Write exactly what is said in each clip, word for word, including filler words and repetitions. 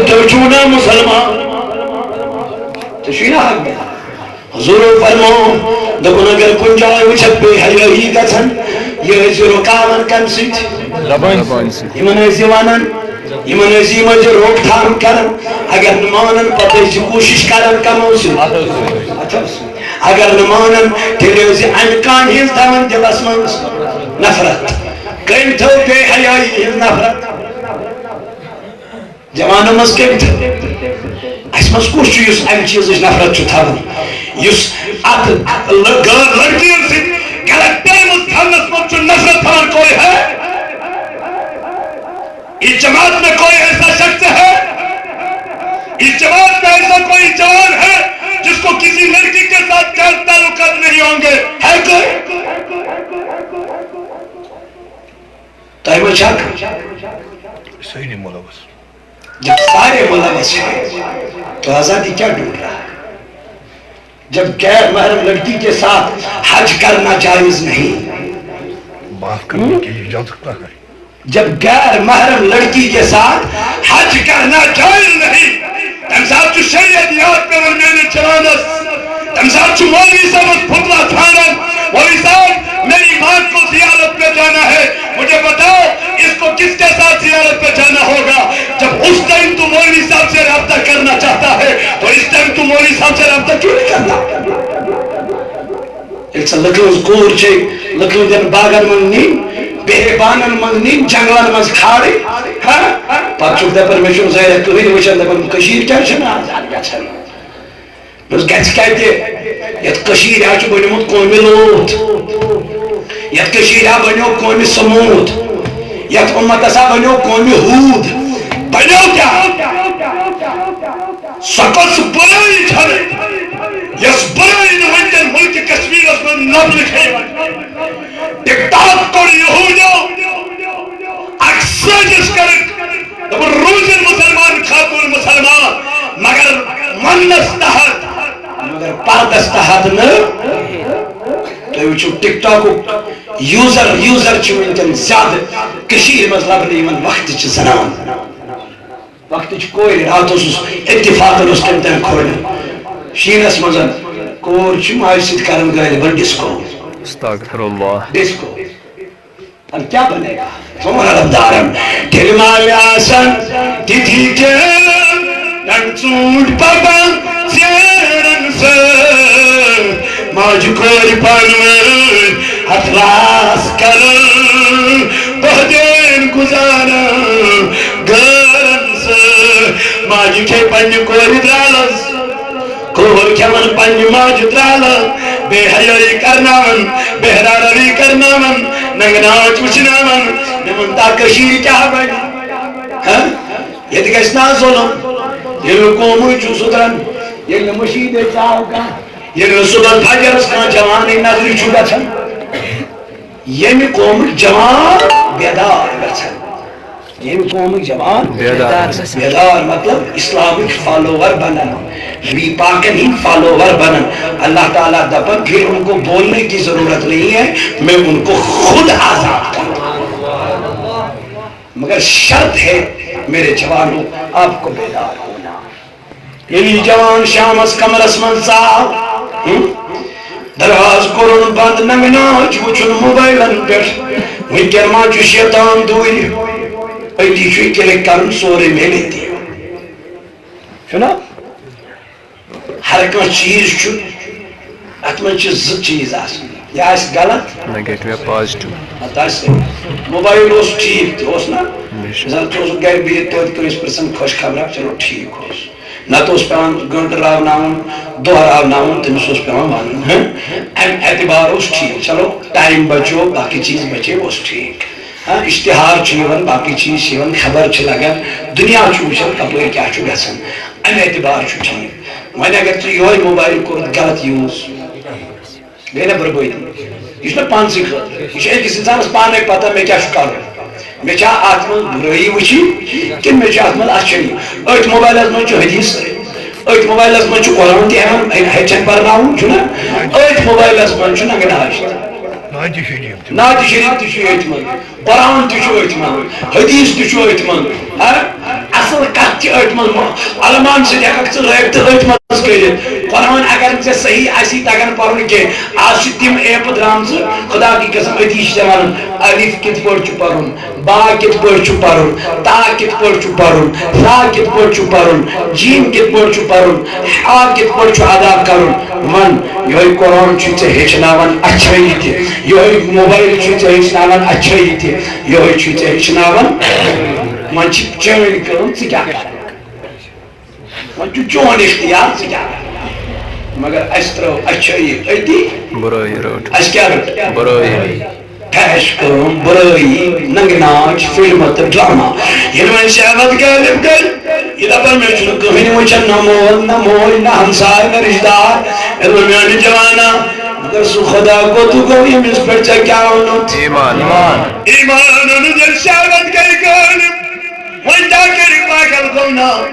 تُہۍ چھِو نا مُسلمان؟ تُہۍ چھِو نا حق؟ حضورو فرمو، دوٚپُن، اگر کُنہِ جایہِ وٕچھکھ بے حیٲیی گژھان، یہِ ٲسۍ رُکاوان کَمہِ سۭتۍ؟ زبٲنۍ سۭتۍ۔ یِمن ٲسۍ یہِ وَنان، یِمن ٲسۍ یِم ٲسۍ روک تھام کران۔ اگر نہٕ مانان، پتہٕ ٲسۍ یہِ کوٗشِش کران کَمو سۭتۍ؟ اَتھو سۭتۍ۔ اَتھو سۭتۍ۔ اگر نہٕ مانان، تیٚلہِ ٲسۍ یہِ اَمہِ کامہِ ہِنٛز تھاوان دِلس منٛز نفرت۔ کٔمۍ تھٲو بے حیٲیی ہِنٛز نفرت؟ جوانو منٛز کٔمۍ تھٲو؟ اَسہِ منٛز کُس چھُ یُس اَمہِ چیٖزٕچ نفرت چھُ تھاوان؟ یُس اَتھ لٔ-، غٲر لڑکِیَن سۭتۍ غلط ٹرمز تھاونس منٛز چھُ نفرت تھاوان، کوئی ہے؟ اس جماعت میں کوئی ایسا شخص ہے؟ اس جماعت میں ایسا کوئی جوان ہے جس کو کسی لڑکی کے ساتھ جائز تعلقات نہیں ہوں گے؟ ہے کوئی؟ تۄہہِ منٛز چھا کانٛہہ؟ سٲری مُلوث۔ جب سارے مُلوث ہیں، تو آزادی کیا ڈھونڈ رہا ہے؟ جب غیر محرم لڑکی کے ساتھ حج کرنا جائز نہیں، معاف کرنے کی اجازت نہ ہے۔ جب غیر محرم لڑکی کے ساتھ حج کرنا جائز نہیں، تمہِ ساتہٕ چھُ شریعت یاد پٮ۪وان میٲنِس جوانس۔ تمہِ ساتہٕ چھُ مولوی صٲبس پھُٹلہ ژھانڈان، مولوی صاحب، میری ماں کو زیارت پہ جانا ہے، مجھے بتاؤ، اس کو کس کے ساتھ زیارت پہ جانا ہوگا؟ جب اس ٹائم تو مولوی صاحب سے رابطہ کرنا چاہتا ہے، تو اس ٹائم تو مولوی صاحب سے رابطہ کیوں نہیں کرتا؟ ییٚلہِ ژےٚ لٔکرِ ہٕنٛز کوٗر چھے، لٔکرِ ہٕنٛدٮ۪ن باغن منٛز نِنۍ، بیہہ بانن منٛز نِنۍ، جنگلن منٛز کھالٕنۍ، ہا؟ پتہٕ چھُکھ دپان، مےٚ چھُنہٕ ظٲہرا کٕہٕنۍ وٕچھان، دپان، کٔشیٖر کیٛازِ چھَنہٕ آزاد گژھان؟ دوٚپُس، گژھِ کتہِ؟ یتھ کٔشیٖرِ ہا چھُ بنیومُت قومِ لوٗط، یتھ کٔشیٖرِ ہا بنیو قومِ ثموٗد، یتھ اُمتس ہا بنیو قومِ ہوٗد۔ بنیو کیٛاہ؟ سۄ کۄس بُرٲیی چھنہٕ، یۄس بُرٲیی نہٕ وٕنکٮ۪ن مُلکہِ کشمیٖرس منٛز نبلہِ چھے یِوان؟ ٹِک ٹاک کوٚر یہوٗدیو اکھ سٲزِش کٔرٕکھ، دوٚپُن، روٗزِن مُسلمان خاتوٗن مُسلمان، مگر وننس تحت، مگر پردس تحت نہٕ۔ تُہۍ وٕچھِو، ٹِک ٹاکُک یوٗزر، یوٗزر چھِ وٕنکٮ۪ن زیادٕ کٔشیٖرِ منٛز لبنہٕ یِوان وقتٕچہِ زنان۔ وقتٕچ کورِ، راتھ اوسُس اتفاقن اوس تٔمۍ تام کھولمُت۔ شیٖنس منٛز کور چھِ ماجہِ سۭتۍ کران غٲلبن ڈسکو۔ استغفر اللہ۔ ڈسکو۔ اب کیا بنے گا؟ تِمن علمدارن۔ ٹھِلہِ مالہِ آسن تِتھی کینٛہہ، ٹنگ ژوٗنٛٹھۍ پکان ژیرن سۭتۍ۔ ماجہِ کورِ پانہٕ ؤنۍ اخلاص کران، دۄہ دِوان گُزاران غٲرن سۭتۍ۔ ماجہِ کھے پننہِ کورِ درالس، کور کھٮ۪وان پننہِ ماجہِ درالس، بے حیٲیی کرناوان، بے حیا روی کرناوان، ننگہٕ ناچ وٕچھناوان۔ مےٚ ووٚن، تا کٔشیٖرِ کیٛاہ بنہِ؟ ہہ؟ ییٚتہِ گژھِ نا ظُلم؟ ییٚلہِ نہٕ قومٕے چھُ سُدران، ییٚلہِ نہٕ مٔشیٖد ژاو کانٛہہ، ییٚلہِ نہٕ صُبحن فجرس کانٛہہ جوانٕے نظرِ چھُ گژھان، ییٚمہِ قومٕکۍ جوان بیدار گژھن، ییٚمہِ قومٕکۍ جوان بیدار۔ بیدار مطلب اسلامٕکۍ فالوور بنن، نبی پاکن ہٕنٛدۍ فالوور بنن۔ اللہ تعالیٰ دپان، پھر ان کو بولنے کی ضرورت نہیں ہے، میں ان کو خود آزاد کرتا ہوں۔ مگر شرط ہے، میرے جوانوں، آپ کو بیدار ہونا۔ ییٚلہِ یہِ جوان شامس کمرس منٛز ژاو، ہم؟ دروازٕ کوٚرُن بنٛد، ننٛگہٕ ناچ وٕچھُن موبایلن پٮ۪ٹھ۔ وٕنکٮ۪ن ما چھُ شیطان دوٗرِ؟ أتی چھُ کِلِک کرُن، سورُے میلہِ أتی۔ چھُنہ؟ ہر کانٛہہ چیٖز چھُ، اتھ منٛز چھِ زٕ چیٖز آسان، یا آسہِ غلط، نگیٹو یا پازیٹو۔ نتہٕ آسہِ صحیح۔ موبایل اوس ٹھیٖک تہِ، اوس نہ؟ بے شک۔ مثال، ژٕ اوسُکھ گرِ بِہِتھ توتہِ کٲنٛسہِ پرژھان خوش خبرا، چلو ٹھیٖک اوس۔ نتہٕ اوس پٮ۪وان گٲنٛٹہٕ راوناوُن، دۄہ راوناوُن، تٔمِس اوس پٮ۪وان ونُن۔ ہہ؟ امہِ اعتبار اوس ٹھیٖک، چلو ٹایم بچیو، باقٕے چیٖز بچے، اوس ٹھیٖک۔ ہاں، اشتہار چھُ یِوان، باقٕے چیٖز چھِ یِوان، خبر چھِ لگان، دُنیا چھُ وٕچھان کپٲرۍ کیٛاہ چھُ گژھان، امہِ اعتبار چھُ ٹھیٖک۔ وۄنۍ اگر ژےٚ یِہوٚے موبایل کوٚرُتھ غلط یوٗز، گٔے نہ بربٲدی۔ یہِ چھُنہ پانسٕے خٲطرٕ، یہِ چھُ أکِس اِنسانَس پانَے پَتہ مےٚ کیٛاہ چھُ کَرُن۔ مےٚ چھا اَتھ منٛز بُرٲیی وٕچھِنۍ کِنہٕ مےٚ چھُ اَتھ منٛز اَچھٲیی؟ أتھۍ موبایلَس منٛز چھُ حدیث، أتھۍ موبایلَس منٛز چھُ قرآن تہِ ہٮ۪وان، ہیٚچھان پَرناوُن چھُنہ؟ أتھۍ موبایلَس منٛز چھُ ننٛگہٕ ناچ تہِ۔ نعتِ شریٖف تہِ۔ نعتِ شریٖف تہِ چھُ أتھۍ منٛز، قرآن تہِ چھُ أتھۍ منٛز، حدیث تہِ چھُ أتھۍ منٛز، ہا؟ اَصٕل کَتھ تہِ أتھۍ منٛز علمان سۭتۍ ہٮ۪ککھ ژٕ رٲبطہٕ أتھۍ منٛز کٔرِتھ۔ قرآن اگر نہٕ ژےٚ صحیح آسی تگان پرُن کینٛہہ، آز چھِ تِم ایپہٕ درٛامژٕ، خدا کی قسم، أتی چھِ ژےٚ ونان الف کِتھ پٲٹھۍ چھُ پرُن، با کِتھ پٲٹھۍ چھُ پرُن، تا کِتھ پٲٹھۍ چھُ پرُن، ثا کِتھ پٲٹھۍ چھُ پرُن، جیم کِتھ پٲٹھۍ چھُ پرُن، ہا کِتھ پٲٹھۍ چھُ ادا کرُن۔ ون، یِہوٚے قرآن چھُے ژےٚ ہیٚچھناوان اچھٲیی تہِ، یِہوٚے موبایل چھُے ژےٚ ہیٚچھناوان اچھٲیی تہِ، یِہوٚے چھُے ژےٚ ہیٚچھناوان۔ وۄنۍ چھِ چٲنۍ کٲم، ژٕ کیٛاہ کرکھ؟ وۄنۍ چھُ چون اختیار، ژٕ کیٛاہ کرکھ؟ مگر اَسہِ ترٲو اچھٲیی أتی۔ برٲیی رٔٹ۔ اَسہِ کیٛاہ رٔٹ؟ برٲیی۔ فحش کٲم، برٲیی، ننٛگہٕ ناچ، فلمہٕ تہٕ ڈرامہ۔ ییٚلہِ وۄنۍ شہوت غٲلب کٔر، یہِ دَپان، "مےٚ چھُنہٕ کٕہٕنۍ وٕچھان، نہ مول، نہ موج، نہ ہمساے، نہ رشتہٕ دار۔" ییٚلہِ وۄنۍ میٛانہِ جوانا، مگر سُہ خدا کوٚت گوٚو، ییٚمِس پٮ۪ٹھ ژےٚ کیٛاہ اوٚنُتھ؟ ایمان۔ ایمان اوٚنُتھ، ییٚلہِ شہوت گٔے غٲلب۔ وۄنۍ کیٛاہ کٔرِو، پاگل گوٚو نا،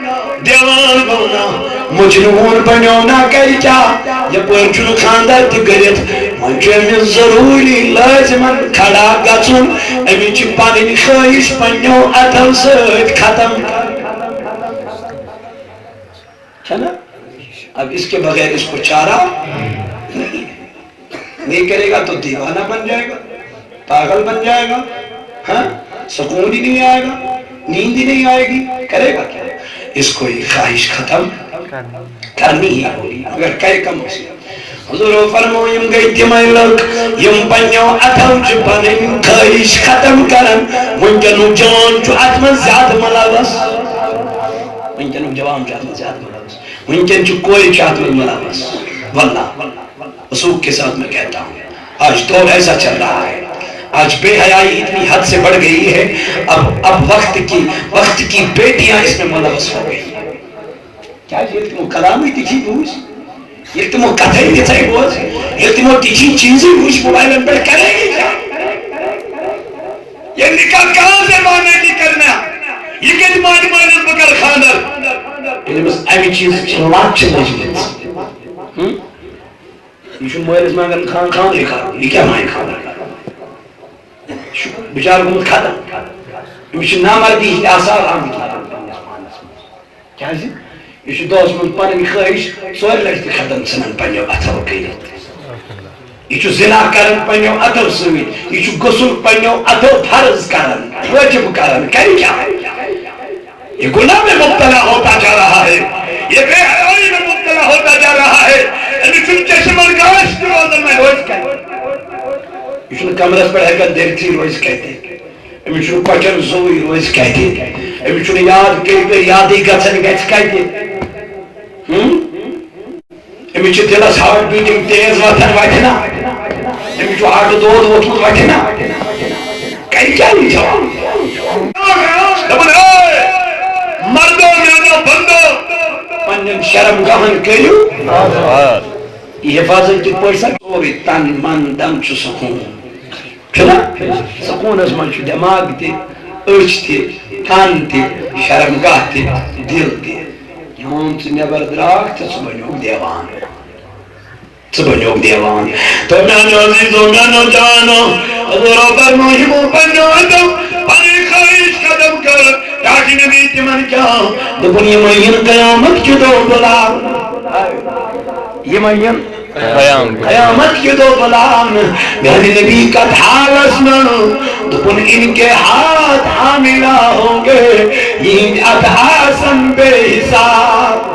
دیوان گوٚو نا، مجنون بنیو نا، کرِ کیٛاہ؟ یپٲرۍ چھُنہٕ خاندر تہِ کٔرِتھ۔ وۄنۍ چھُ أمِس ضروٗری لٲزمن کھڑا گژھُن۔ أمِس چھِ پنٕنۍ خٲہِش پننیو اتھو سۭتۍ ختم۔ ہے نا؟ اب اس کے بغیر اس کو چارہ نہیں۔ نہیں کرے گا تو دیوانہ بن جائے گا، پاگل بن جائے گا، ہاں، سکون ہی نہیں آئے گا، نیند ہی نہیں آئے گی، کرے گا کیا؟ اس کو یہ خواہش ختم کرنی ہی ہوگی، مگر کرِ کم۔ حضور فرمو، یم گئی تمے لوگ، یم پنیو اتھو چھ پنن خواہش ختم کران۔ ونکینک جوان چھ اتھ منز زیادہ ملوث، ونکینک جوان چھ اتھ منز زیادہ ملوث، ونکین چھ کورِ چھ اتھ منز ملوث۔ واللہ، وثوق کے ساتھ میں کہتا ہوں، آج دور ایسا چل رہا ہے، آج بے حیائی اتنی حد سے بڑھ گئی ہے، اب، اب وقت کی، وقت کی بیٹیاں اس میں ملوث ہو گئی۔ کیازِ ییٚلہِ تِمو کلامٕے تِتھی بوٗزۍ، ییٚلہِ تِمو کتھے تِژھے بوزٕ، ییٚلہِ تِمو تِتھی چیٖزٕے وٕچھ موبایلن پٮ۪ٹھ، کرے گی کیٛاہ؟ یہ نکاح کہاں سے مانے گی کرنا؟ یہ کتہِ مانہِ مٲلِس بہٕ کرٕ خانٛدر؟ ییٚلہِ أمِس امہِ چیٖزٕچ لت چھِ لٔجمٕژ، ہم؟ یہِ چھُ مٲلِس منٛگان خان-، خانٛدرٕے کَرُن، یہِ کیٛاہ وَنہِ خانٛدر کَرُن؟ یہِ چھُ بِچارٕ گوٚمُت ختم۔ أمِس چھِ نامردی ہِنٛدۍ آثار آمٕتۍ لَبَن پنٛنِس پانَس منٛز۔ کیٛازِ؟ یہِ چھُ دۄہَس منٛز پَنٕنۍ خٲہِش ژورِ لَٹہِ تہِ ختم ژھٕنان پنٛنیو اَتھو کٔرِتھ۔ یہِ چھُ زِنا کَران پنٛنیو اَتھو سۭتۍ، یہِ چھُ غسل پنٛنیو اَتھو فرض کَران، وٲجِب کَران، کَرِ کیٛاہ؟ یہ گناہ میں مبتلا ہوتا جا رہا ہے، یہ بے حیائی میں مبتلا ہوتا جا رہا ہے۔ أمِس چھُنہٕ چشمن گاش تہِ روزان وۄنۍ روزِ کتہِ؟ یہِ چھُنہٕ کمرس پٮ۪ٹھ ہٮ۪کان دٔرتھٕے روزِ کتہِ؟ أمِس چھُنہٕ کۄچھن زوٗوٕے روزِ کتہِ؟ أمِس چھُنہٕ یاد کٔرۍ کٔرۍ یادٕے گژھان گژھِ کتہِ؟ ہم؟ أمِس چھِ دِلس ہارٹ بیٖٹِنٛگ تیز وۄتھان، وۄتھِ نا؟ أمِس چھُ ہارٹ دود ووٚتھمُت، وۄتھِ نا؟ کَرِ کیٛاہ یہِ جواب؟ دَپان، "اے مردو میٛانیو بندو، پنٛنٮ۪ن شرم گاہن کٔرِو یہِ حفاظت کِتھ پٲٹھۍ سا؟" سورُے تن، من، دم چھُ سکوٗن۔ چھُنہ؟ سکوٗنس منٛز چھُ دٮ۪ماغ تہِ، أچھ تہِ، کَن تہِ، شرمگاہ تہِ، دِل تہِ۔ یوم ژٕ نٮ۪بر درٛاکھ تہٕ ژٕ بنیوکھ دیوان۔ ژٕ بنیوکھ دیوان۔ تو میانیو عزیزو، میانیو جوانو، حضورو فرمو، یِمو پننیو اتھو پنٕنۍ خٲہِش ختم کٔر۔ تاکہِ نبی تِمن کیٛاہ؟ دوٚپُن، یِمے یِن قیامت کہِ دۄہ بُلاونہٕ۔ یِمے یِن قیام۔ قیامت کہِ دۄہ بُلاونہٕ میانہِ نبی کتھ حالس منٛز۔ دوٚپُن، ان کے ہاتھ آملہ ہوں گے، یِہِنٛدۍ اتھٕ آسن بے حساب۔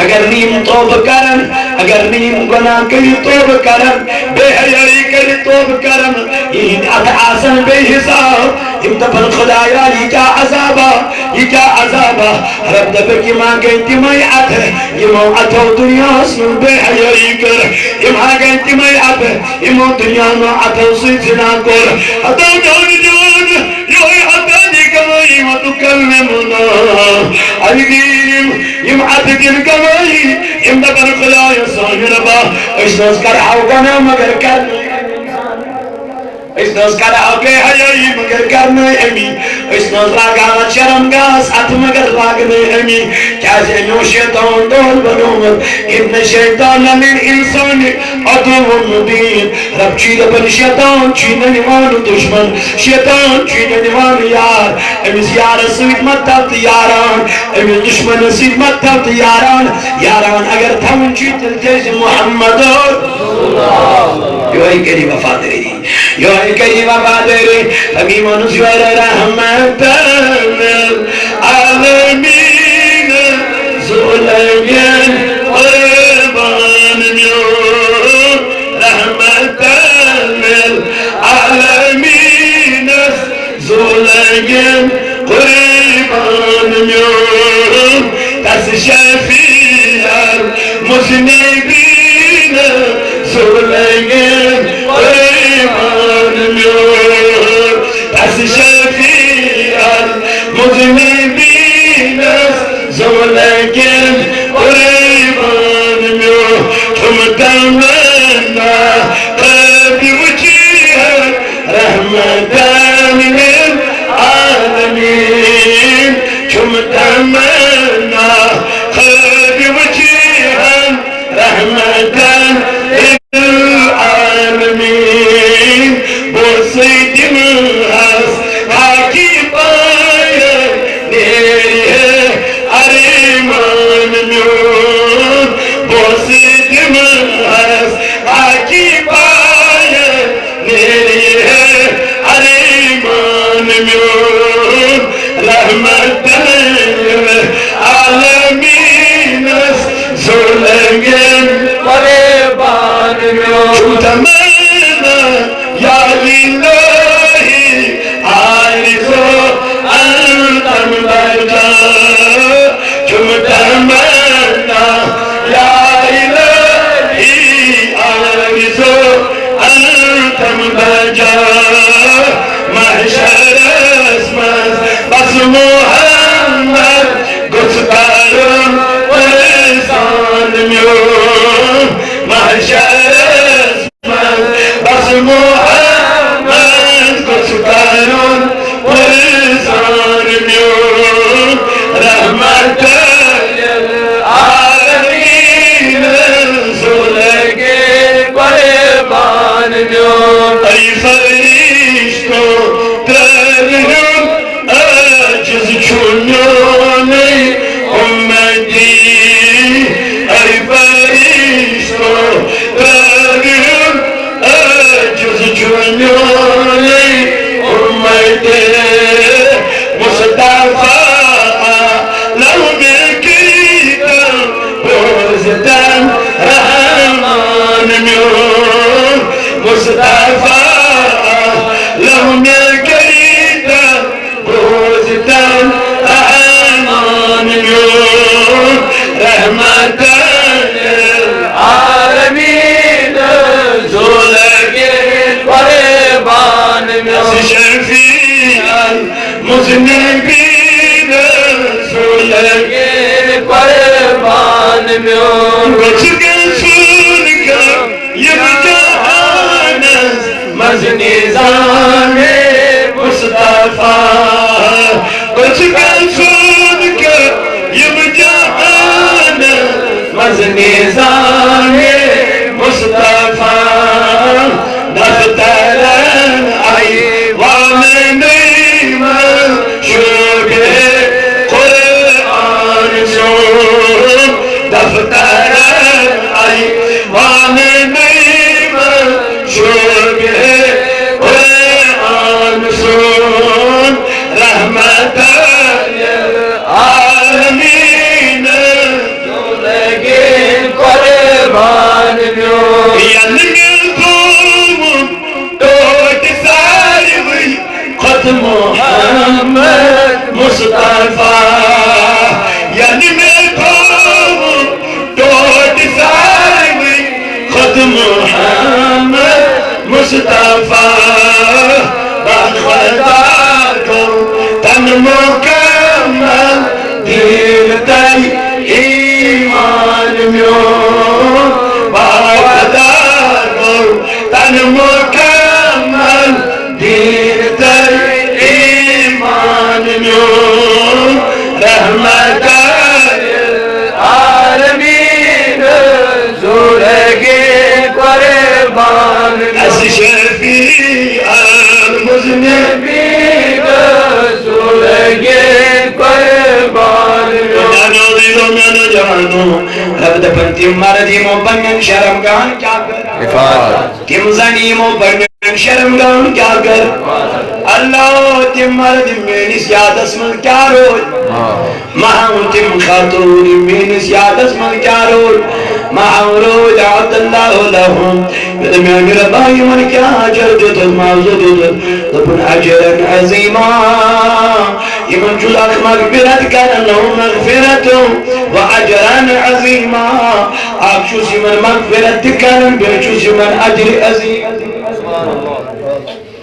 اگر نہٕ یِم توبہٕ کرن، اگر نہٕ یِم گۄناہ کٔرِتھ توبہٕ کرن، بے حیٲیی کٔرِتھ توبہٕ کرن، یِہِنٛدۍ اتھٕ آسن بے حساب۔ یِم دپن، خدایا، یہِ کیٛاہ عذابا، یہِ کیٛاہ عذابا؟ رب دپکھ، یِم ہا گٔے تِمے اتھٕ، یِمو اتھو دُنیاہس منٛز بے حیٲیی کٔر۔ یِم ہا گٔے تِمے اتھٕ، یِمو دُنیا نو اتھو سۭتۍ زِنا کوٚر۔ ہتو میون جان، یِہوٚے اتھٕ دِ گوٲہی، وتکلمنا ایدیہم۔ یِم اتھٕ دِن گوٲہی، یِم دپن، خدایا سانہِ ربا، أسۍ نہ حظ کرہاو گۄناہ، مگر کرنٲوِن۔ أسۍ نہٕ حظ کرہاو بے حیٲیی مگر کرنٲے أمی۔ أسۍ نہٕ حظ لاگہاو اَتھ شرم گاہَس اَتھٕ مگر لاگنٲے أمی۔ کیٛازِ أمۍ اوس شیطان دۄہَن بنوومُت۔ ان الشیطان للانسان عدو مبین۔ رب چھُے دَپان شیطان چھُے نہٕ نِوان دُشمن، شیطان چھُے نہٕ نِوان یار۔ أمِس یارَس سۭتۍ مہ تھاو تہٕ یاران، أمِس دُشمنَس سۭتۍ مہ تھاو تہٕ یاران۔ یاران اگر تھاوُن چھُے تیٚلہِ تھٲیزِ محمد۔ یِہوٚے کٔرِو وفادٲری۔ یِہوٚے کٔرِو وفادٲری۔ تَمی ووٚنُس یورٕ رحمتن للعالمین، زُلنگین قربان میون۔ رحمتن للعالمینس زُلنگین قربان میون، تس شفیع المذنبین۔ زُلنگین قربان میون، تس شفیع المذنبین۔ زُلنگین قربان میون، چھُم تمنا خوابہِ وٕچھِہن رحمتن للعالمین۔ چھُم تمنا خوابہِ وٕچھِہن رحمتن للعالمین۔ بوسہٕ دِمہس خاکی پایہِ، نیرِ ہے ارمان میون۔ بوسہٕ دِمہس خاکی پایہِ، نیرِ ہے ارمان میون۔ رحمتن للعالمینس زُلنگین قربان میون۔ چھُم تمنا یا الہی، آرزو انتم بجا۔ چھُم تمنا یا الہی، آرزو انتم بجا۔ محشرس منٛز بس محمد گوٚژھ کرُن پرزان میون۔ محشرس بس محمد گوٚژھ کرُن پرزان میون۔ رحمت للعالمین زُلنگین قربان میون۔ اے فرشتو، ترٛٲوِو عاجز چھُ میونُے اُمتی۔ اے فرشتو، ترٛٲوِو عاجز چھُ میونُے اُمتی۔ مصطفیٰ لو مےٚ کٔرِتن بوزتن رحمان میون۔ مصطفیٰ لو مےٚ کٔرِتن بوزتن رحمان میون۔ رحمتن للعالمین زُلنگین قربان میون۔ شفیع المذنبین زُلنگین قربان میون۔ گوٚژھ گژھُن کانٛہہ یِم جہانس منٛز نظام مصطفیٰ۔ گوٚژھ گژھُن کانٛہہ یِم جہانس منٛز نظام مصطفیٰ۔ دفترن ایوانن منٛز شوبہِ قرآن سُنٛد۔ دفترن ایوانن منٛز شوبہِ قرآن سُنٛد۔ رحمت للعالمین زُلنگین قربان میون۔ یَنہٕ مےٚ گوٚو توتہِ ساروٕے کھۄتہٕ محمد مصطفیٰ۔ یَنہٕ مےٚ گوٚو توتہِ عالمین زورگی قربان۔ از شفیع المذنبین زورگی قربان۔ میانو عزیزو، میانو جوانو، رب دپان تم مرد یمو پنن شرمگاہن کیا کر؟ حفاظت۔ تم زن یمو پنن شرمگاہن کیا کر؟ اللہ، تم مرد میٲنِس یادس منٛز کیا روز؟ مہ ہاو تم خاتون میٲنِس یادس منٛز کیا روز؟ مہ ہاو روز عبداللہ لہم۔ مےٚ دوٚپ، میانہِ رۄبا، یِمن کیا اجر دیُتُتھ، معاوضہٕ دیُتُتھ؟ دوٚپُن، اجرا عظیما۔ یِمن چھُس اکھ مغفرت کران، لہم مغفرت و اجرا عظیما۔ اکھ چھُس یِمن مغفرت تہِ کران، بیٚیہِ چھُس یِمن اجر عظیم۔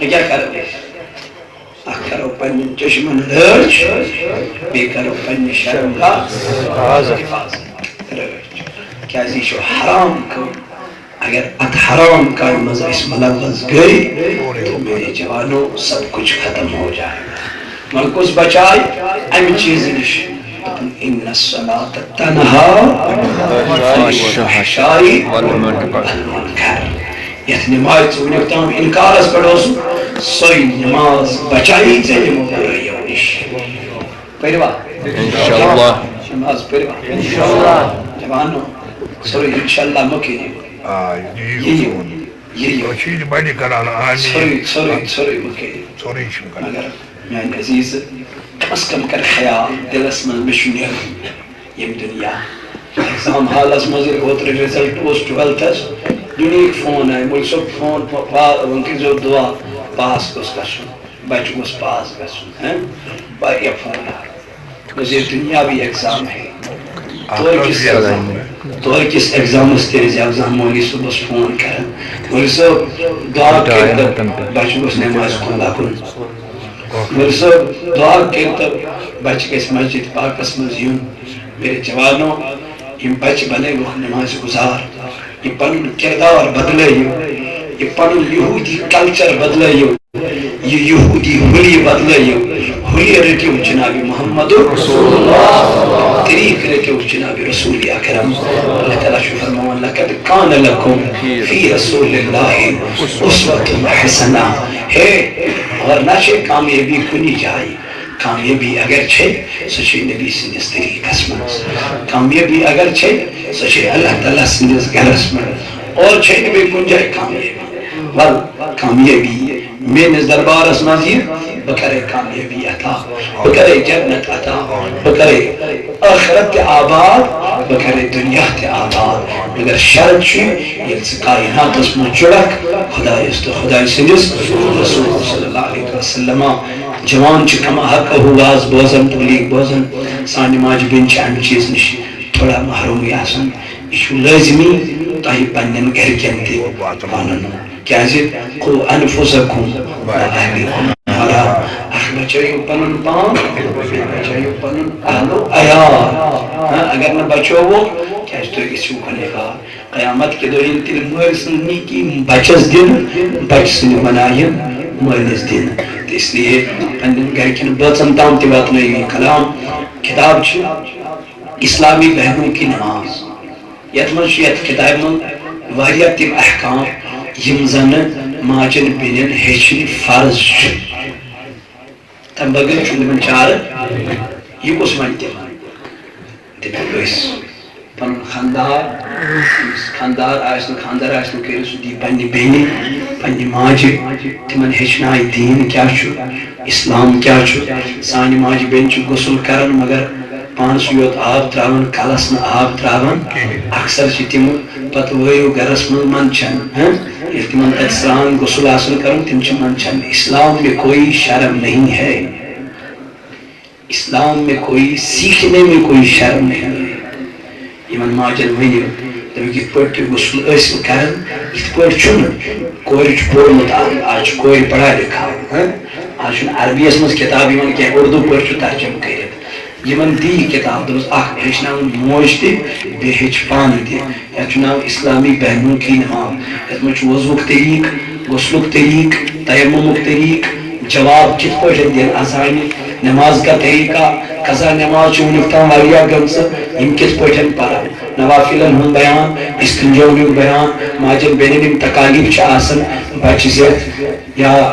وۄنۍ کیٛاہ کرو أسۍ؟ اکھ کرو پننٮ۪ن چشمن رٲچھ، بیٚیہِ کرو پننہِ شرمگاہ حفاظت۔ رٲچھ۔ کیٛازِ یہِ چھُ حرام کٲم۔ اگر اتھ حرام کامہِ منٛز أسۍ ملوث گٔے، تو میرے جوانو، سب کچھ ختم ہو جائے گا۔ وۄنۍ کُس بچایہِ امہِ چیٖزٕ نِش؟ دوٚپُن، ان الصلاۃ تنہا عن الفحشاء والمنکر۔ یتھ نمازِ ژٕ وُنیُک تام انکارس پٮ۪ٹھ اوسُکھ، سۄے نماز بچایی ژےٚ یِمو برٲیو نِش۔ پٔرِوا؟ انشاءاللہ۔ نماز پٔرِوا؟ انشاءاللہ۔ جوانو، سورُے انشاءاللہ مہ کٔرِو۔ آ، یہِ یِیِو۔ یہِ یِیِو۔ أسۍ چھِ یہِ بَنہِ کران، آمین۔ ژھوٚرُے، ژھوٚرُے، ژھوٚرُے مہ کٔرِو۔ ژھوٚرُے چھِنہٕ کران۔ مگر میانہِ عزیز، کم از کم کر خیال دلس منٛز، مےٚ چھُ نیرُن ییٚمہِ دُنیا۔ ایگزام حالس منٛز ییٚلہِ اوترٕ رِزلٹ اوس ٹُویلتھس، دُنیہٕکۍ فون آے، مولوی صٲب فون پا-، پا-، وۄنۍ کٔرۍزیو دُعا، پاس گوٚژھ گژھُن، بچہٕ گوٚژھ پاس گژھُن، ہہ؟ واریاہ فون آے۔ بس یہ دنیاوی ایگزام ہے۔ تورکِس، تورکِس ایگزامس تہِ ٲسۍ ایگزام مولوی صٲبس فون کران، مولوی صٲب، دعا کٔرۍتو بچہٕ گوٚژھ نمازِ کُن لگُن۔ مولوی صٲب، دعا کٔرۍتو بچہٕ گژھِ مسجد پاکس منٛز یُن۔ میرے جوانو، یِم بچہٕ بنٲوِکھ نمازِ گُزار، یہِ پنُن کردار بدلٲیِو، یہِ پنُن یہودی کلچر بدلٲیِو۔ یہِ یہودی حُلیہِ بدلٲیِو، حُلیہِ رٔٹِو جناب محمد رسول اللہ، طریق رٔٹِو جناب رسول اکرم۔ اللہ تعالیٰ چھُ فرماوان، لقد کان لکم فی رسول اللہ اسوۃ حسنہ۔ ہے، ورنہ چھے کامیٲبی کُنہِ جایہِ۔ کامیٲبی اگر چھے، سۄ چھے نبی سٕنٛدِس طریقس منٛز۔ کامیٲبی اگر چھے، سۄ چھے اللہ تعالیٰ سٕنٛدِس گرس منٛز۔ اور چھے نہٕ بیٚیہِ کُنہِ جایہِ کامیٲبی۔ ول، کامیٲبی میٲنِس دربارس منٛز یہِ، بہٕ کرے کامیٲبی عطا، بہٕ کرے جنت عطا، بہٕ کرے ٲخرت تہِ آباد، بہٕ کرے دُنیا تہِ آباد۔ مگر شرط چھُ، ییٚلہِ ژٕ کائناتس منٛز جُڑکھ خدایس تہٕ خدایہِ سٕنٛدِس رسول صلی اللہ علیہ وسلم۔ جوان چھِ کما حقہ واز بوزان، تبلیغ بوزان، سانہِ ماجہِ بیٚنہِ چھِ امہِ چیٖز نِش تھوڑا محرومٕے آسان۔ یہِ چھُ لٲزمی تۄہہِ پننٮ۪ن گرِکٮ۪ن تہِ ونُن۔ کیازِ؟ قو انفسکم و اہلیکم نارا۔ اکھ بچٲیِو پنُن پان، بیٚیہِ بچٲیِو پنُن اہل و عیال۔ ہاں، اگر نہٕ بچووُکھ، کیازِ تُہۍ گٔژھِو گُنہگار۔ قیامت کہِ دۄہ یِن تیٚلہِ مٲلۍ سٕنٛز نیکی بچس دِنہٕ، بچہٕ سٕنٛدِ گۄناہ یِن مٲلِس دِنہٕ۔ تہٕ اس لیے پننٮ۪ن گرِکٮ۪ن بٲژن تام تہِ واتنٲیِو یہِ کلام۔ کتاب چھِ اسلامی بہنوں کی نماز۔ یتھ منٛز چھُ، یتھ کتابہِ منٛز واریاہ تِم احکام یِم زن ماجن بیٚنٮ۪ن ہیٚچھِنۍ فرض چھِ۔ تمہِ بغٲر چھُنہٕ یِمن چارٕ۔ یہِ کُس ونہِ تِمن؟ دٔپِو أسۍ پنُن خانٛدار، یُس خانٛدار آسہِ نہٕ، خانٛدر آسہِ نہٕ کٔرِتھ، سُہ دی پننہِ بیٚنہِ، پننہِ ماجہِ، تِمن ہیٚچھنایہِ دیٖن کیٛاہ چھُ، اسلام کیٛاہ چھُ۔ سانہِ ماجہِ بیٚنہِ چھِ غسل کران، مگر پانسٕے یوت آب تراوان، کلس نہٕ آب تراوان۔ اکثر چھِ تِم پتہٕ وٲیِو گرس منٛز منٛدچھان، ہاں؟ ییٚلہِ تِمن تتہِ سرٛان غسل آسان کرُن، تِم چھِ منٛدچھان۔ اسلام میں کوئی شرم نہیں ہے، اسلام میں کوئی، سیکھنے میں کوئی شرم نہیں ہے۔ یِمن ماجن ؤنِو، دٔپِو، یِتھ پٲٹھۍ تُہۍ غسل ٲسِو کران، یِتھ پٲٹھۍ چھُنہٕ۔ کورِ چھُ پوٚرمُت آز، آز چھِ کورِ پڑھا لکھا، ہاں؟ آز چھُنہٕ عربی یس منٛز کتاب یِوان کینٛہہ، اردو پٲٹھۍ چھُ ترجمہٕ کٔرِتھ۔ یِمن دی یہِ کِتاب، دوٚپُس، اکھ ہیٚچھناوُن موج تہِ، بیٚیہِ ہیٚچھ پانہٕ تہِ۔ یتھ چھُ ناو اسلامی بہنوں کی نماز۔ یتھ منٛز چھُ وضوٗک طریٖقہٕ، غسلُک طریٖقہٕ، تیممُک طریٖقہٕ، جواب کِتھ پٲٹھۍ دِنۍ اذانہِ، نماز کا طریقہ، قضا نماز چھِ وٕنیُک تام واریاہ گٔمژٕ، یِم کِتھ پٲٹھۍ پَرَن؟ نوافلن ہُنٛد بیان، استنجاہُک بیان، ماجن بیٚنٮ۪ن یِم تکالیٖف چھِ آسان بچہِ زٮ۪تھ یا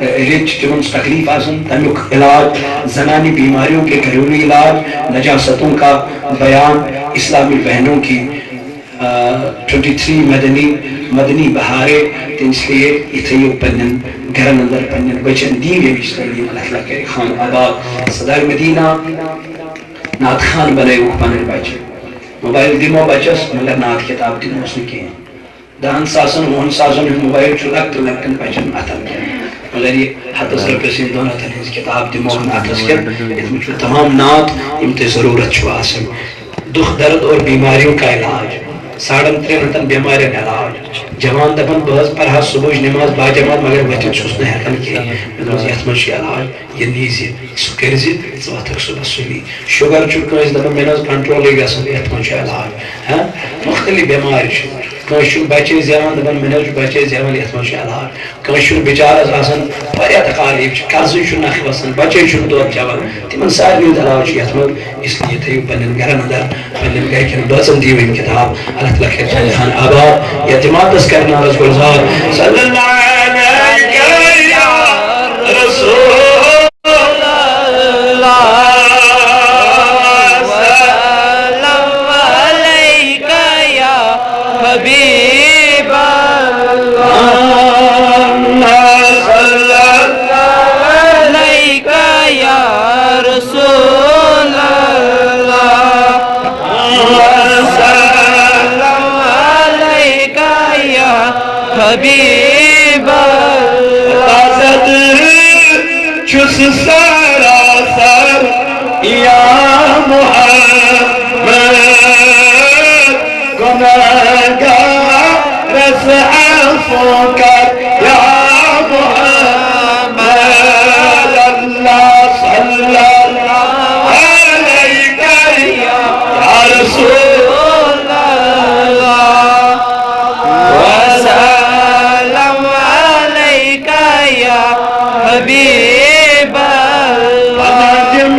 رِت چھِ تِمن سُہ تکلیٖف آسان، تَمیُک علاج، زنانہِ بیماریوں کے گھریلو علاج، نجاستوں کا بیان، اسلامی بہنوں کی ٹوئنٹی تھری مدنی مدنی بہارے، تہٕ اس لیے یہِ تھٲیِو پننٮ۪ن گرن اندر پننٮ۪ن بچن دِیِو ییٚمِچ تعلیٖم، اللہ تعالیٰ کرِ خان آباد۔ صدر مدینہ، نعت خان بنٲیوُکھ پنٕنۍ بچہِ۔ موبایل دِمو بچس، مگر نعت کتاب دِموس نہٕ کِہیٖنۍ۔ دہن ساسن، وُہن ساسن ہُنٛد موبایل چھُ لۄکٹٮ۪ن لۄکٹٮ۪ن بچن اتھن کٮ۪ن، مگر یہِ ہتس رۄپیس ہٕنٛز، دۄن ہتن ہٕنٛز کتاب دِمو نعتس کٮ۪ن، یتھ منٛز چھُ تمام نعت یِم تۄہہِ ضروٗرت چھُ آسان۔ دکھ درد اور بیماریوں کا علاج، ساڑن ترٛٮ۪ن ہتن بیمارٮ۪ن علاج۔ جوان دپان، بہٕ حظ پرٕ ہا صبحٕچ نماز باجماعت، مگر ؤتھِتھ چھُس نہٕ ہٮ۪کان کینٛہہ۔ مےٚ دوٚپمَس، یتھ منٛز چھُ علاج، یہِ نی زِ، سُہ کٔرۍ زِ، ژٕ وۄتھکھ صبحس سُلی۔ شُگر چھُ کٲنٛسہِ دپان، مےٚ نہٕ حظ کنٹرولٕے گژھان، یتھ منٛز چھُ علاج۔ ہاں، مختلف بیمارِ چھِ۔ کٲنٛسہِ چھُنہٕ بچے زٮ۪وان، دپان، مےٚ نہٕ حظ چھُ بچے زٮ۪وان، یتھ منٛز چھُ علاج۔ کٲنٛسہِ چھُنہٕ بِچارس آسان واریاہ تکالیٖف چھِ، قرضٕے چھُ نکھٕ وسان، بچے چھُنہٕ دۄد چٮ۪وان، تِمن سارنٕے ہُنٛد علاج چھُ یتھ منٛز۔ اس لیے تھٲیِو پننٮ۪ن گرن اندر، پننٮ۪ن گرِکٮ۪ن بٲژن دِیِو یِم کتاب۔ اللہ تعالیٰ کٔرِتھ خان آباد، یتھ جماعتس کرناوس گلزار۔ صلی اللہ علیہ یا رسول اللہ۔ وسلم علیک یا حبیب اللہ۔ صلی اللہ علیک یا رسول اللہ۔ وسلم علیک یا حبیب اللہ۔ عبادت چھُس سراسر یا محمد، گناہگارس عفو کر یا محمد۔ اللہ صلی اللہ علیک یا رسول اللہ۔ وسلم علیک یا حبیب اللہ۔ پناہ دِم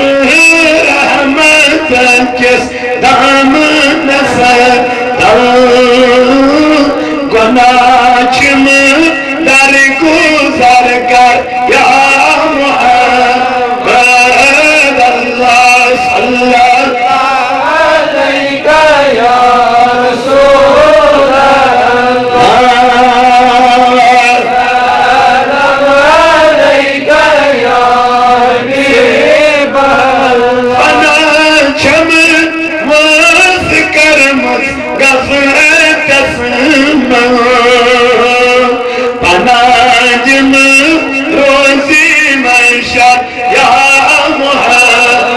رحمتن کِس دامنس تل، گناہ چھِم درگزر کر یا محمد۔ اللہ صلی اللہ علیک یا رسول اللہ۔ سلام علیک یا حبیب اللہ۔ پناہ چھم وٲنٛس کٔرمٕژ غفلتس منٛز، پناہ دِمہٕ روزی محشر یا محمد۔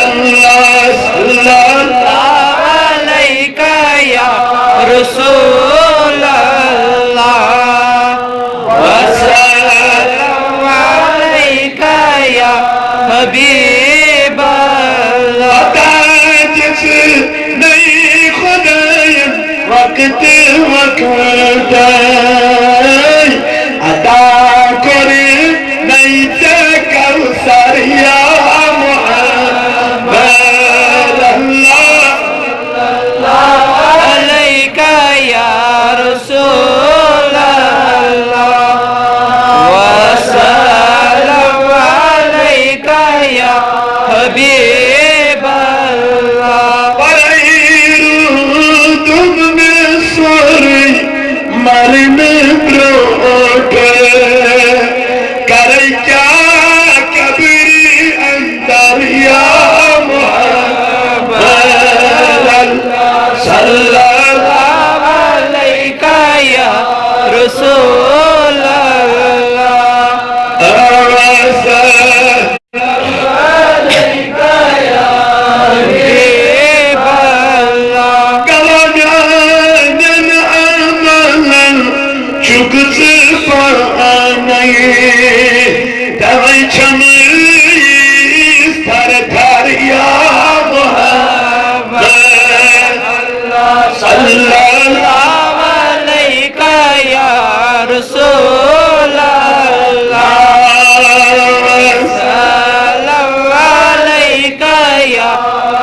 اللہ صلی اللہ علیک یا رسول اللہ۔ وسلم علیک یا حبیب اللہ۔ پتہ دِژ نٔے خدایَن وقت وقت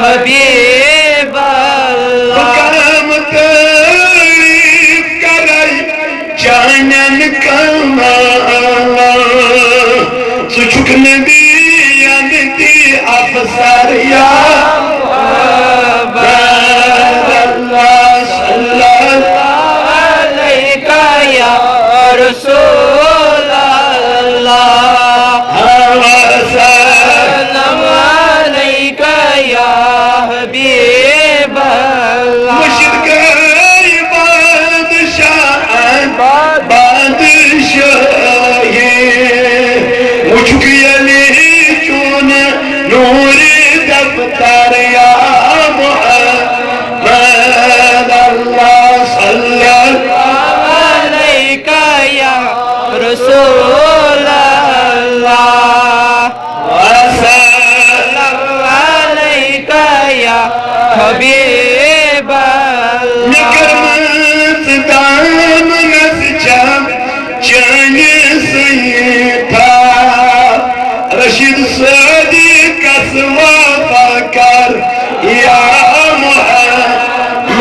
حبیب اللہ۔ مقام تعریف کرے چانن کمالن۔ ژٕ چھُکھ نبیَن تہِ افضل یا محبوب اللہ۔ صلی اللہ علیک یا رسول اللہ۔ سلام علیک یا حبیب اللہ۔ مشرق بادشاہ بادشاہی۔ وٕچھُکھ ییٚلہِ چون نوٗرِ دفتر یا محمد اللہ۔ صلی اللہ علیک یا رسول اللہ۔ وسلم علیک یا حبیب اللہ۔ مےٚ کٔرمٕژ دامنس چھم چٲنِس سۭتۍ تھاو۔ رشید صادقس وفا کر یا محمد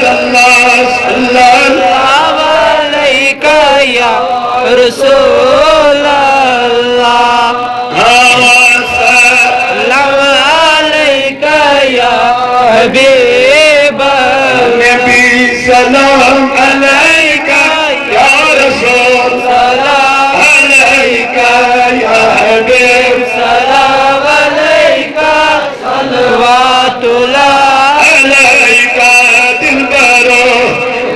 اللہ۔ صلی اللہ علیک یا رسول اللہ۔ سلام علیک یا حبیب اللہ۔ نبی سلام علیک یا رسول۔ سلام علیک یا حبیب۔ سلام علیک۔ صلوات اللہ علیک دلبرو،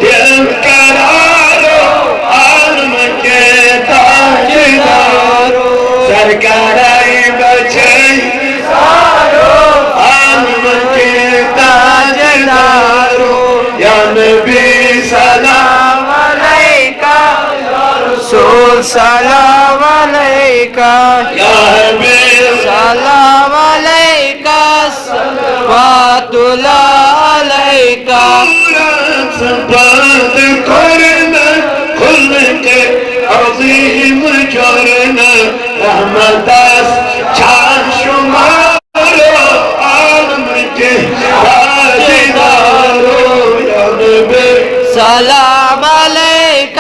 دل قرارو، عالم کے تاجدارو۔ سرکارے بچے سارو، عالم کے تاجدارو۔ یا نبی سلام علیک، یا رسول سلام علیک، یا حبیب سلام علیک، صلوات اللہ علیک۔ پات کرن خلق عظیم جرن، رحمتس چھا شمار عالم کے تاجدارو۔ یا نبی سلام علیک،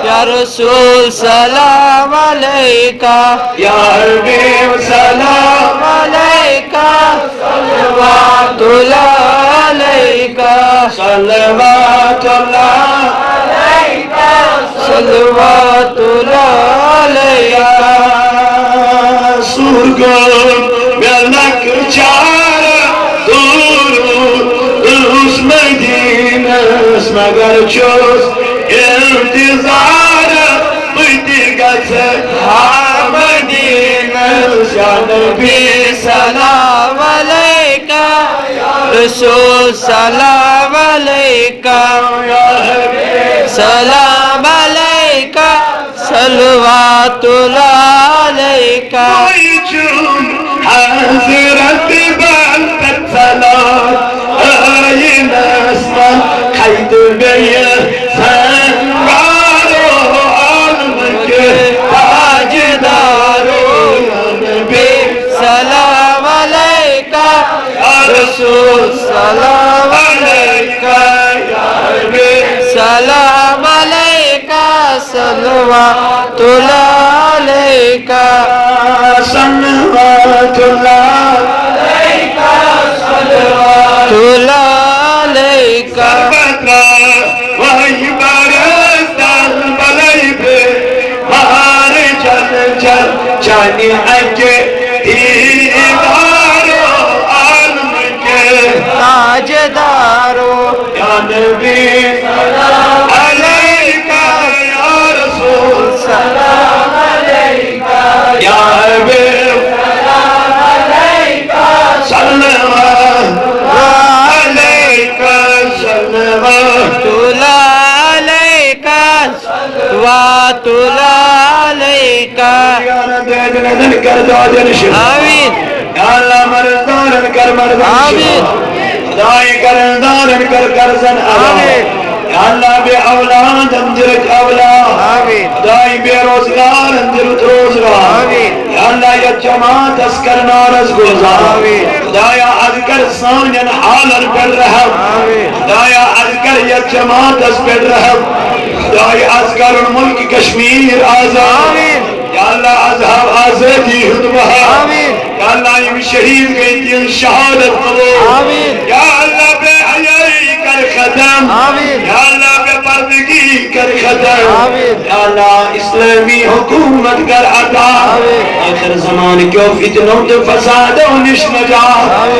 یا رسول سلام علیک، یا حبیب سلام علیک، صلوات اللہ علیک، صلوات اللہ علیک، صلوات اللہ علیک۔ سور گوٚو مےٚ لۄکچار، دوٗر اوس مدیٖنس، مگر چھُس انتظار بہٕ تہِ گژھٕ ہا مدیٖنس۔ یا نبی سلام علیک، رسول سلام علیک، سلام علیک، صلوات اللہ علیک۔ حضرت بلت سلام آئینس من خید بیہ سنگارو، عالم کے تاجدارو۔ یا نبی سلام علیک، یا رسول سلام علیک، یا حبیب سلام علیک، صلوات اللہ علیک، صلوات اللہ علیک، صلوات اللہ علیک۔ سربت وحی بارستان بلئی پہ مار چل چل چانی اکے دیدارو، عالم کے تاجدارو۔ یا نبی سلام علیک، یا رسول سلام علیک، یا حبیب سلام علیک، صلوات علیک، صلوات اللہ علیک، صلوات اللہ علیک۔ آمین۔ یا اللہ، مرضدارن کر مردن آمین۔ شفا۔ خدای قرضدارن کر قرضن ادا۔ آمین۔ یا اللہ، بے اولادن دِرک اولاد۔ آمین۔ خدای بے روزگارن دِرک روزگار۔ آمین۔ یا اللہ، یتھ جماعتس کر نارس گلزار۔ آمین۔ خدایا، سانٮ۪ن حالن پٮ۪ٹھ رحم۔ خدایا، از کر یتھ جماعتس پٮ۪ٹھ رحم۔ خدایا، از کرُن ملک کشمیر آزاد۔ یا اللہ، از ہاو آزادی ہُنٛد بہار۔ یا اللہ، یِم شہید گٔے، تِہنٛز شہادت قبول۔ یا اللہ، بے حیائی کر ختم۔ یا اللہ، بے پردگی کر ختم۔ یا اللہ، اسلامی حکومت کر عطا۔ آخر زمان کیو فتنوں تہٕ فسادو نش نجات۔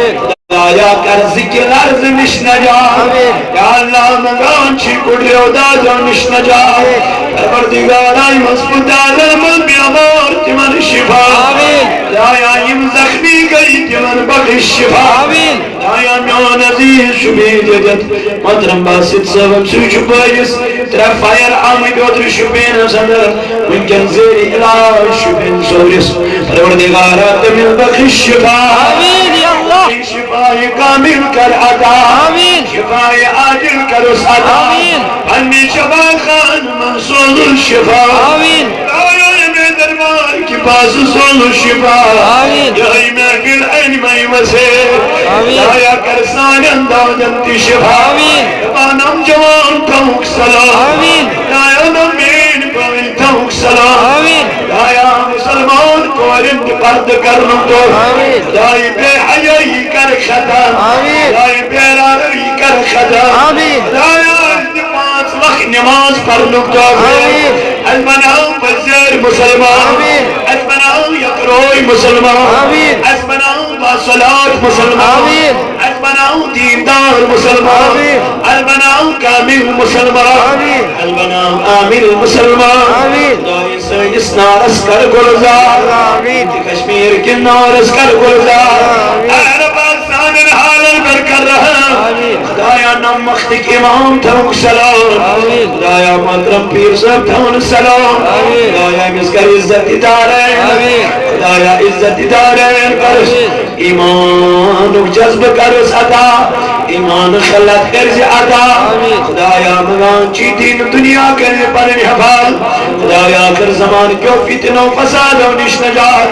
خدایا، قرض کہِ لرز نش نجات۔ یا اللہ، منگان چھی کُڑیو دادو نش نجات۔ پروردگارا، یِم ہسپتالن منٛز بیمار، تِمن شفا۔ خدایا، یِم زخمی گٔے، تِمن بخش شفا۔ خدایا، میون عزیز شبیر جدت محترم باسط صٲبن، سُے چھُ بٲیِس ترٛےٚ فایر آمٕتۍ اوترٕ شُپینس اندر، وٕنکٮ۪ن زیر علاج شُپین صورِس۔ پروردگارا، تٔمِس بخش شفا۔ شفای کامل کر عطا۔ شفای عاجل کرُس عطا۔ پننہِ شفا خان منٛز سوزُن شفا۔ خدایا، ییٚمہِ دربار کہِ پاسہٕ سوزُن شفا۔ یِہوٚے محفل أنۍ مَے وسے۔ خدایا، کر سانٮ۪ن دادن تہِ شفا۔ پانم جوان تھاوُکھ سلام۔ خدایا، نہ میٲنۍ بٲے تھاوُکھ سلام۔ خدایا، مسلمان کورٮ۪ن تہِ پردٕ کرنُک دۄہ۔ خدایا، بے حیٲیی کر ختم۔ خدایا، بے رارٲیی کر ختم۔ خدایا، اَسہِ دِ پانٛژھ وقت نماز پرنُک توفیق۔ اَسہِ بناو پٔزۍ مسلمان۔ اَسہِ بناو یکروی مسلمان۔ اَسہِ بناو باصلاح مسلمان۔ اَسہِ بناو دیندار مسلمان۔ اَسہِ بناو کامل مسلمان۔ اَسہِ بناو عامل مسلمان۔ سٲنِس نارس کر گُلزار۔ کشمیر کہِ نارس کر گُلزار۔ اے ربا، سانٮ۪ن حالن پٮ۪ٹھ کر رحم۔ خدایا، نم وقتٕکۍ امام تھاوُکھ سلام۔ خدایا، محترم پیٖر صٲب تھاوُن سلام۔ خدایا، أمِس کر عزت دارین۔ خدایا، عزت دارین کر۔ ایمانُک جذبہٕ کرُس عطا، ایمان خلعت کٔرزِ عطا۔ خدایا، منگان چھی دین دنیا کٔرزِ پنٕنۍ حفاظ۔ خدایا، کر زمان کیو فتنو فسادو نش نجات،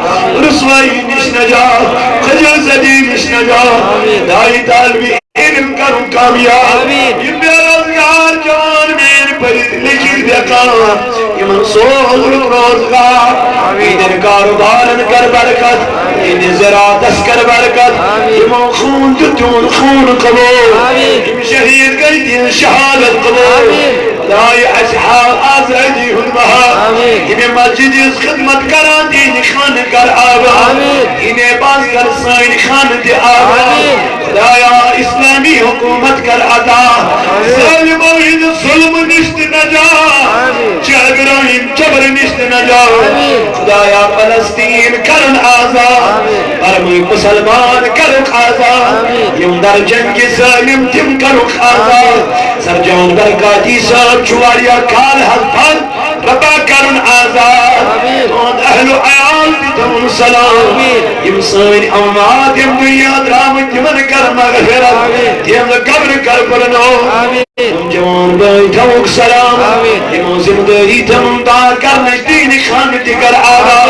رسوائی نش نجات، خجل زدی نش نجات۔ دائی طالب علم کرُن کامیاب۔ یِم بے روزگار جوان میٲنۍ پٔرِتھ لیکھِتھ بیکار، یِمن سوز روزگار۔ یِہنٛدٮ۪ن کاروبارن کر برکت، یِہنٛدِس زراعتس کر برکت۔ یِمو خوٗن دیُت، تِہُنٛد خوٗن قبول۔ یِم شہید گٔے، تِہنٛز شہادت قبول۔ خدایا، اَسہِ ہاو آزٲدی ہُنٛد بہار۔ یِم مسجد ہٕنٛز خدمت کران، تِہنٛدِ خانہٕ کر آباد۔ یِم عبادت کر سٲنۍ خانہٕ تہِ آباد۔ خدایا، اسلامی حکومت کر عطا۔ ظالمو ہند ظلم نش تہِ نجات۔ شاہ ابراہیم جبر نش تہِ نجات۔ خدایا، فلسطین کرن آزاد۔ برمٕکۍ مسلمان کرُکھ آزاد۔ یِم در جنگِ ظالم تِم کرُکھ آزاد۔ سرجان برکاتی صٲب چھُ واریاہ کال حظ پتھ۔ ربا کرُن آزاد۔ تُہُنٛد اہل و عیال تہِ تھاوُن سلام۔ یِم سٲنۍ اموات یِم دُنیا درٛامٕتۍ تِمن کر مغفرت۔ تِہنٛز قبر کر پُرنور۔ یِم جوان بٲے تھاوُکھ سلام۔ یِمو ذمہٕ دٲری تھٲوٕن پار کرنٕچ، دیٖنہِ خانہٕ تہِ کر آباد۔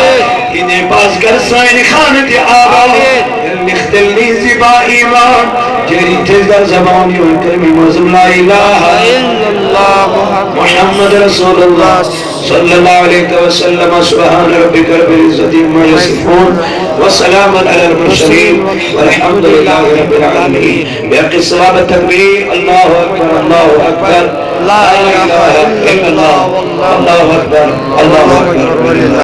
یِہنٛدِ پاس کر سانہِ خانہٕ تہِ آباد۔ ییٚلہِ نِختل نیٖزِ با ایمان، جٲری تھٲوِو در زبان یِہوٚے کلمہٕ معظم لا الہ الا اللہ محمد رسول اللہ صلی اللہ علیہ وسلم۔ سبحان ربک رب العزة عما یصفون وسلام علی المرسلین والحمد للہ رب العالمین۔ بحق الصلاة والتکبیر، اللہ اکبر، اللہ اکبر، لا الہ الا اللہ، اللہ اکبر، اللہ اکبر۔